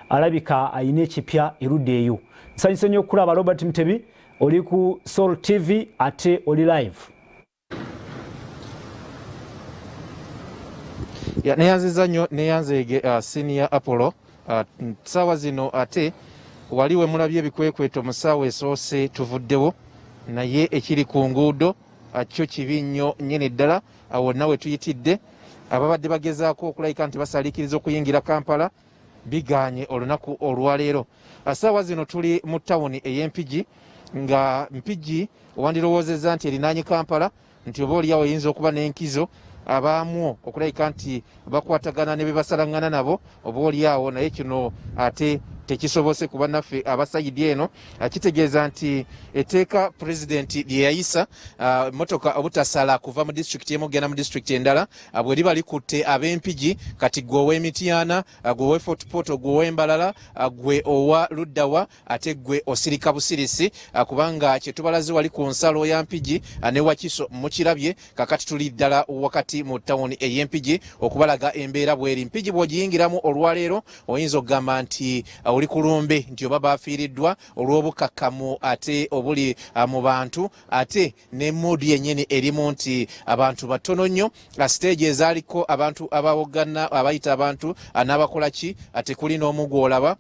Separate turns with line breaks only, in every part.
Alabika ayina ekipya erudda eyo. Nsanyuse nnyo okukulaba Robert Mutebi, oli ku Soul TV ate oli live.
Neyanziza nnyo, neyanzeege Senior Apollo. Saawa zino ate wali we mulabye ebikwekweto mu ssaawa esoose tuvuddewo, naye ekiri ku nguudo kyo kibi nnyo nnyini ddala. Wonna we tuyitidde ababadde bagezaako okulabika nti basaliikiriza okuyingira Kampala biganye olunaku olwaleero. Saawa zino tuli mu tawuni ey'Empigi, nga Mpigi wandirowoozezza nti erinaanye Kampala, nti oba oliawo eyinza okuba n'enkizo abaamwo okulabika nti bakwatagana ne bebasalaŋŋana nabo oba oliawo, naye kino ate tekisobose ku bannaffe abasayidi eno. Kitegeeza nti etteeka pulezidenti lye yayisa, emmotoka obutasala kuva mu disitulikiti emu okugenda mu disitulikiti endala, bwe liba likutte ab'Empigi, kati gwe ow'Emityana, gwe ow'e Fort Portal, gwe ow'Embalala, gwe owa luddawa, ate gwe osirika busirisi, kubanga kyetubalaze wali ku nsalo ya Mpigi ne Wakiso mukirabye. Kakati tuli ddala wakati mu tawuni ey'Empigi okubalaga embeera bweri. Mpigi bw'ogiyingiramu olwaleero oyinza okugamba nti oli ku lumbe, nti oba bafiiriddwa olw'obukakkamu ate obuli mu bantu, ate ne mood yennyini erimu nti abantu batono nnyo. Siteegi ezaaliko abantu abawogana, abayita abantu n'abakola ki, tekuli n'omu gw'olaba.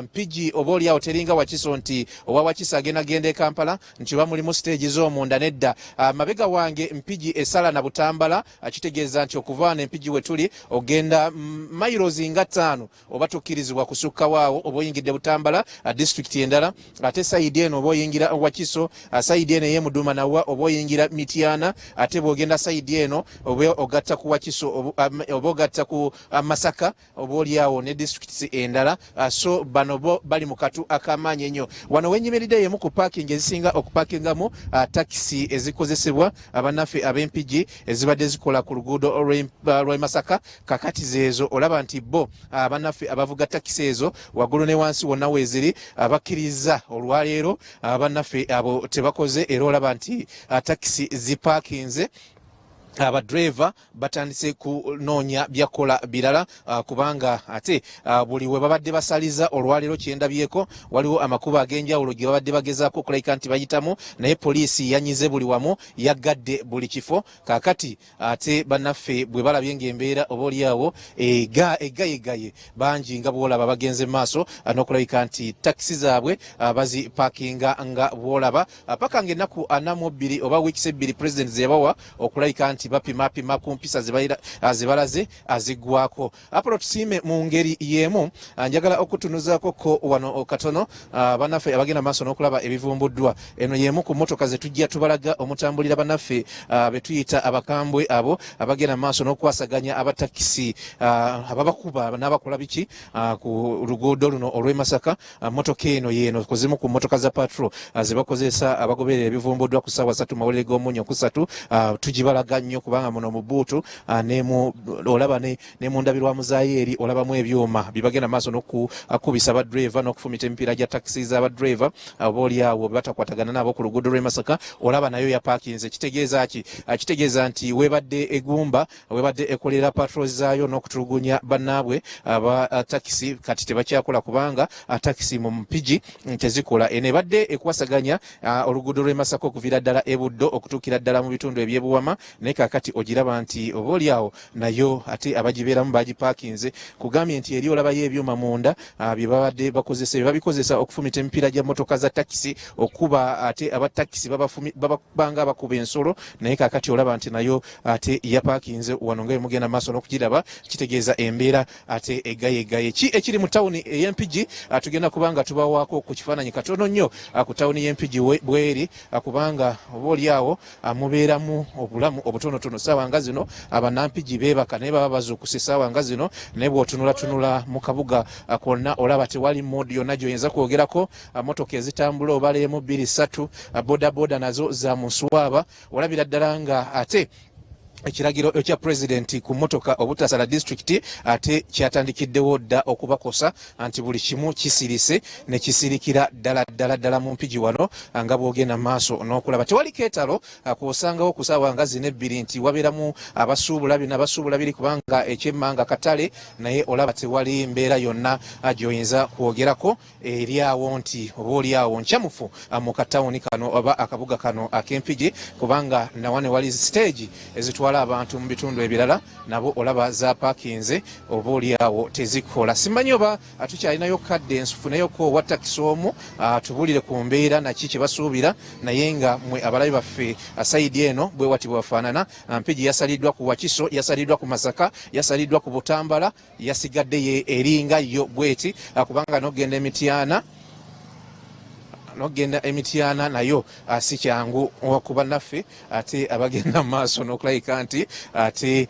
Mpigi oba oliawo teringa Wakiso nti owa Wakiso agenda genda e Kampala nti oba mulimu siteegi z'omunda, nedda. Mabega wange Mpigi esala na Butambala, kitegeeza nti okuva wano Empigi we tuli ogenda mairozi nga 5 oba tokkirizibwa kusukka waawo, oba oyingidde Butambala, disitulikiti endala. Ate sayidi eno oba oyingira Wakiso, sayidi eno ey'Emuduma nawa oba oyingira Mityana, ate bw'ogenda sayidi eno oba ogatta ku Wakiso, oba ogatta ku Masaka, oba oliawo ne disitulikiti endala. So bano bo bali mu katu ak'amaanyi ennyo. Wano wenyimiridde yemu ku parking ezisinga okupakingamu takisi ezikozesebwa abannaffe ab'Empigi ezibadde zikola ku luguudo lw'e Masaka. Kakati zeezo olaba nti bo abannaffe abavuga takisi ezo waggulu ne wansi wonna weeziri bakkiriza olwaleero abannaffe abo tebakoze, era olaba nti takisi zipakinze, abadreeva batandise kunoonya byakola birala, kubanga ate buli we babadde basaliza olwaleero kyendabyeko waliwo amakubo ag'enjawulo gye babadde bagezaako okulabika nti bayitamu, naye poliisi yanyize buli wamu, yaggadde buli kifo. Kaakati ate bannaffe bwe balabye ng'embeera oba oliawo egayegaye, bangi nga bwolaba bagenze maaso n'okulabika nti takisi zaabwe bazipakinga nga bwolaba paka ng'ennaku 42 oba wiikisi 2 pulezidenti ze yabawa okulabika nti bapimapima ku mpisa zebalaze aziggwako. Apollo Tusiime, mu ngeri y'emu njagala okutunuzaako ko wano katono bannaffe abagenda maaso n'okulaba ebivumbuddwa. Eno y'emu ku mmotoka ze tujja tubalaga omutambulira bannaffe be tuyita abakambwe, abo abagenda maaso n'okukwasaganya abatakisi ababakuba n'abakola biki ku luguudo luno olw'e Masaka. Mmotoka eno yeeno ku zimu ku mmotoka za patrol ze bakozesa. Abagoberera ebivumbuddwa ku ssaawa 3 mawulire g'omunnyo ku 3 tugibalaga nnyo, kubanga muno mu buutu olaba ne mu ndabirwamu zaayo eri olabamu ebyuma bibagenda maaso n'okukubisa badriva n'okufumita emipiira gya takisi z'abadriva oba oliawo batakwatagana nabo ku luguudo lw'e Masaka. Olaba nayo yapakinze. Kitegeeza ki? Kitegeeza nti webadde egumba, webadde ekolera patrol zaayo n'okutulugunya bannaabwe aba takisi, kati tebakyakola kubanga takisi mu Mpigi tezikola. Eno ebadde ekwasaganya oluguudo lw'e Masaka okuviira ddala e Buddo okutuukira ddala mu bitundu eby'ebuwama, naye kaakati ogiraba nti oba oliawo nayo ate abagibeeramu bagipakinze. Kugambye nti eri olabayo ebyuma munda bye babadde bakozesa, bye babikozesa okufumita emipiira gya mmotoka za takisi, okuba ate aba takisi babanga abakuba ensolo, naye kaakati olaba nti nayo ate yapakinze wano nga bwemugenda maaso n'okugiraba. Kitegeeza embeera ate egayegaye. Ki ekiri mu tawuni ey'Empigi? Tugenda kubanga tubawaako ku kifaananyi katono nnyo ku tawuni y'Empigi bweri, kubanga oba oliawo mubeeramu obulamu obutonotono. Saawa nga zino abannampigi beebaka, naye baba bazuukuse saawa nga zino, naye bw'otunulatunula mu kabuga kwonna olaba tewali moodi yonna gy'oyinza kwogerako. Motoka ezitambula obaleemu 2 3, bodaboda nazo za muswaba, olabira ddala nga ate Ekiragiro ekya pulezidenti ku mmotoka obutasala disitulikiti ate kyatandikiddewo dda okubakosa, nti buli kimu kisirise ne kisirikira ddala ddala ddala mu Mpigi wano. Nga bw'ogenda maaso n'okulaba, tewali keetalo kwosangawo ku saawa nga zino 2 nti wabeeramu abasuubula bino, abasuubula biri, kubanga ekyemmanga katale, naye olaba tewali mbeera yonna gy'oyinza kwogerako eri awo nti oba oli awo nkyamufu mu katawuni kano oba akabuga kano ak'Empigi, kubanga nawane wali siteegi ezitwala abantu mu bitundu ebirala, nabo olaba zapaakinze, oba oli awo tezikola. Simanyi oba tukyalinayo kadde nsufuneyoko owa takisi omu tubulire ku mbeera naki kye basuubira. Naye nga mwe abalabi baffe, side eno bwe wati bwebafaanana. Mpigi yasaliddwa ku Wakiso, yasaliddwa ku Masaka, yasaliddwa ku Butambala, yasigadde ye eringa yo bweti, kubanga nogenda Emityana nayo si kyangu kuba naffe ate abagenda mu maaso n'okulabika nti ate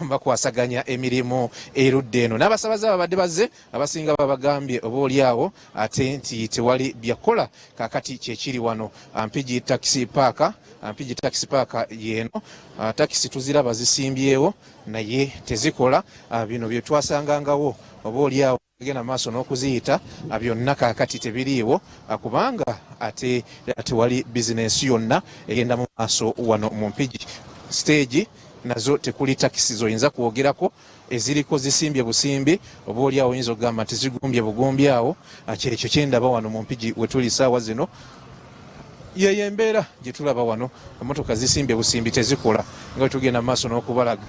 bakwasaganya emirimu erudda eno. N'abasabaze ababadde bazze abasinga babagambye oba oli awo ate nti tewali byakola. Kakati kyekiri wano Mpigi Taxi Park. Mpigi Taxi Park yeeno, takisi tuziraba zisimbyewo naye tezikola. Bino bye twasangangawo oba oli awo genda maaso n'okuziyita, byonna kaakati tebiriiwo, kubanga ate tewali bizinensi yonna egenda mu maaso wano mu Mpigi. Stage nazo tekuli takisi zoyinza kwogerako, eziriko zisimbye busimbi, oba oli awo oyinza okugamba nti zigumbye bugumbi awo. Kyekyo kyendaba wano mu Mpigi wetuli saawa zino. Yeyo embeera gye tulaba wano, emotoka zisimbye busimbi, tezikola, nga wetugenda mu maaso n'okubalaga.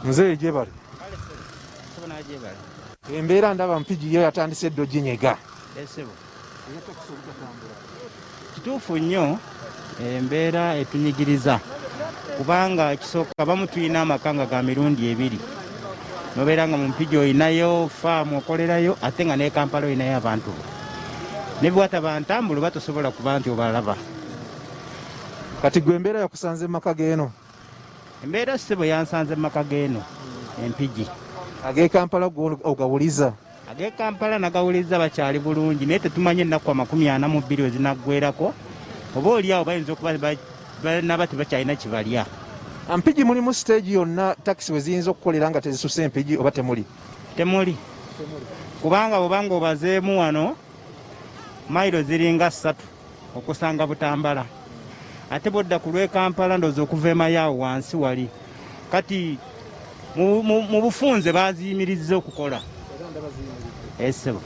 Nze gyebale embeera ndaba Mpigi yo yatandise eddo ginyega.
Kituufu nnyo, embeera etunyigiriza, kubanga ekisooka bamu tulina amaka nga ga mirundi ebiri, nobeera nga mu Mpigi olinayo faamu okolerayo, ate nga ne Kampala olinayo abantu bo, ne bwataba ntambula oba tosobola kuba nti obalaba.
Kati gwe embeera yakusanze mu maka geeno?
Embeera, ssebo, yansanze mu maka geeno Empigi.
Ag'e Kampala ogawuliza?
Ag'e Kampala nagawuliza, bakyali bulungi, naye tetumanyi ennaku 42 we zinaggwerako, oba oli awo bayinza okuba naba tebakyalina kibalya.
Mpigi mulimu siteegi yonna takisi we ziyinza okukolera nga tezisuse Mpigi, oba temuli?
Temuli, kubanga bwobanga obazeemu wano mayiro ziringa 3 okusanga Butambala, ate bwodda ku lw'e Kampala ndowooza okuva emayaawo wansi wali. Kati mu bufunze baziyimirizza okukola, esebo.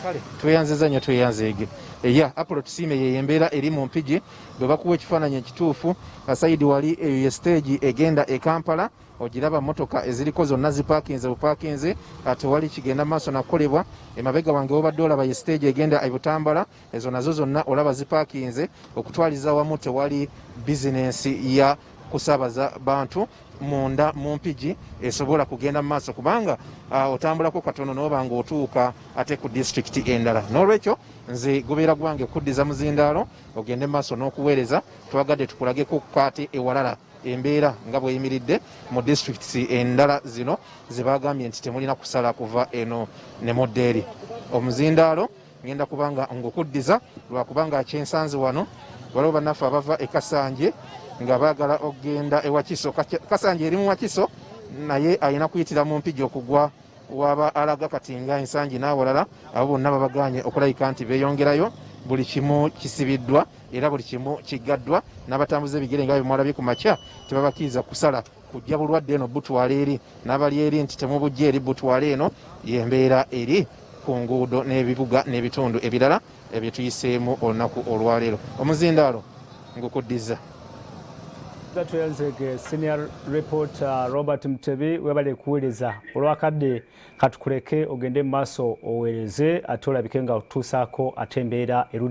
Kale tweyanziza nnyo, tweyanzeege. Eya Apollo Tusiime. Yeyo embeera eri mu Mpigi bwe bakuwa ekifaananyi ekituufu. Side wali eyo ye siteegi egenda e Kampala, ogiraba motoka eziriko zonna zipaakinze bupaakinze, tewali kigenda maaso nakukolebwa. Emabega wange wobadde olaba ye siteegi egenda e Butambala, ezo nazo zonna olaba zipaakinze. Okutwaliza wamu tewali bizinensi ya kusaabaza bantu munda mu Mpigi esobola kugenda mu maaso, kubanga otambulako katono noba nga otuuka ate ku disitulikiti endala. N'olwekyo nze gubeera gwange kuddiza muzindaalo ogende mu maaso n'okuweereza. Twagadde tukulageko ate ewalala embeera nga bweyimiridde mu disitulikiti endala zino ze bagambye nti temulina kusala kuva eno ne mudda eri. Omuzindaalo ngenda kubanga ngukuddiza, lwakubanga kyensanze wano waliwo bannaffe abava e Kasanje nga baagala okugenda e Wakiso. Kasanje eri mu Wakiso, naye alina kuyitira mu Mpigi okugwa waba alaga. Kati nga Ensangi n'awalala, abo bonna babaganye okulabika nti beeyongerayo. Buli kimu kisibiddwa era buli kimu kiggaddwa, n'abatambuza ebigere nga bemwalabye ku makya tebabakkiriza kusala kujja bulwadde eno butwala eri, n'abali eri nti temubujja eri, butwala eno. Yembeera eri ku nguudo n'ebibuga n'ebitundu ebirala ebyetuyiseemu olunaku olwaleero. Omuzindaalo ngukuddiza.
Tweyanzege senior reporter Robert Mutebi, webale kuweereza. Olwakadde katukuleke ogende mu maaso oweereze, ate olabike nga otuusaako ate embeera erudde.